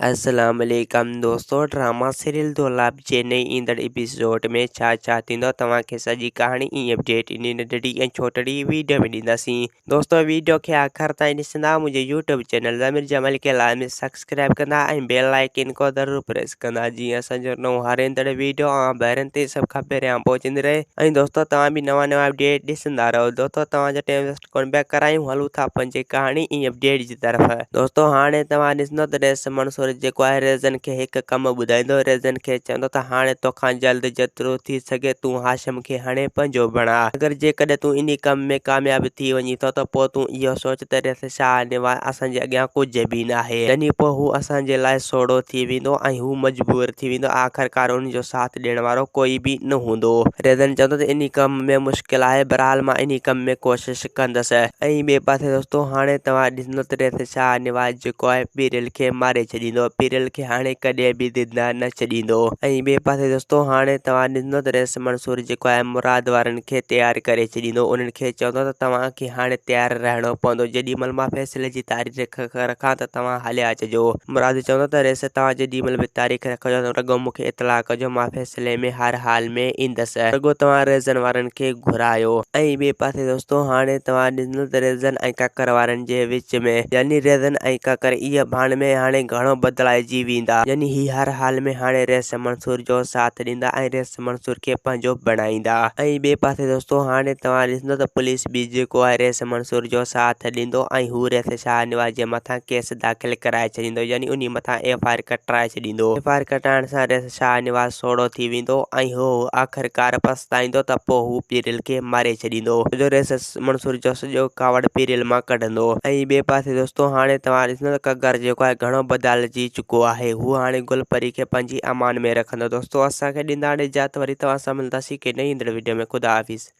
السلام عليڪم دوستو ڊراما سيريل دولاب جي نئين ايندڙ ايپيسوڊ ۾ ڇا ڇا ٿيندو توهان کي سڄي ڪهاڻي ۽ اپڊيٽ انهي ننڍڙي ۽ ڇوٽڙي ويڊيو ۾ ڏينداسين دوستو ويڊيو کي آخر تائين ڏسندا منهنجي يوٽيوب چينل ضمير جمال کي لازمي سبسڪرائب ڪندا ۽ بيل آئيڪن کو ضرور پريس ڪندا جيئن اسان جو نئون هر ايندڙ ويڊيو اوهان ڀائرن تائين سڀ کان پهريان پهچندي رهي ۽ دوستو توهان به نوان نوان اپڊيٽ ڏسندا رهو دوستو توهان جو ٽائيم ويسٽ ڪونه پيا ڪرايون هلون ٿا پنهنجي ڪهاڻي ۽ اپڊيٽ جي طرف. دوستو هاڻي توهان ڏسندو ته ريس منصور جيڪو آهي ريزن کي هڪ ڪم ٻڌائيندو ريزن کي چوندو ته هاڻي توکان جلد جيترو ٿي سگهي تون هاشم کي هڻي پنهنجو بڻاء اگر جيڪڏهن تون انهي ڪم ۾ ڪامياب ٿي وڃين ٿو ته پوء تون اهو سوچ ته ريس شاهه نواز اسان جي اڳيان ڪجهه به ناهي يعني پوء هو اسان جي لاء سوڙهو ٿي ويندو ۽ هو مجبور ٿي ويندو آخرڪار ان جو ساٿ ڏيڻ وارو ڪوئي به نه هوندو. ريزن چوندو ته انهي ڪم ۾ مشڪل آهي بهرحال مان انهي ڪم ۾ ڪوشش ڪندس. ۽ ٻئي پاسي دوستو هاڻي توهان ڏسندو ته ريس شاهه نواز جيڪو آهي پيرل کي ماري ڇڏيندو پيرل کي هاڻي ڪڏهن به زنده نه ڇڏيندو. ۽ ٻئي پاسي دوستو هاڻي توهان ڏسندو ته ريس منصور جيڪو آهي مراد وارن کي تيار ڪري ڇڏيندو انهن کي چوندو ته توهان کي هاڻي تيار رهڻو پوندو جيڏي مهل مان فيصلي جي تاريخ رکان ته توهان هليا اچجو. مراد چوندو ته رئيس توهان جيڏي مهل به تاريخ رکجو ته رڳو مون کي اطلاع ڪجو مان فيصلي ۾ هر حال ۾ ايندس. رڳو توهان ريزن وارن کي گهرايو. ۽ ٻئي پاسي دوستو هاڻي توهان ڏسندو ته ريزن ۽ ڪڪر وارن جي وچ ۾ يعني ريزن ۽ ڪڪر اهي پاڻ ۾ هاڻي گهڻو بدلائجي ويندا يعني هي هر حال ۾ هاڻي رئيس منصور جو ساٿ ڏيندا ۽ رئيس منصور کي پنهنجو بڻائيندا ۽ ٻئي پاسي دوستو هاڻي توهان ڏسندو ته پوليس به جيڪو آهي رئيس منصور جو ساٿ ڏيندو ۽ هو رئيس شاهنواز جي مٿان ڪيس داخل ڪرائي ڇڏيندو يعني انهي مٿان ايف I R ڪٽرائي ڇڏيندو ايف I R ڪٽرائڻ سان رئيس شاهنواز سوڙهو ٿي ويندو ۽ هو آخرڪار پڇتائيندو ته پوء هو پيرل کي ماري ڇڏيندو جو رئيس منصور جو سڄو ڪاوڙ پيريل مان ڪڍندو ۽ ٻئي پاسي دوستو هاڻي توهان ڏسندو ته ڪگر جيڪو آهي گهڻو بدالجي چڪو آهي هو هاڻي گل پري کي پنهنجي امان ۾ رکندو دوستو اسان کي ڏيندا هاڻي اجازت وري توهان سان ملنداسين ڪنهن نئين ايندڙ وڊيو ۾ خدا حافظ.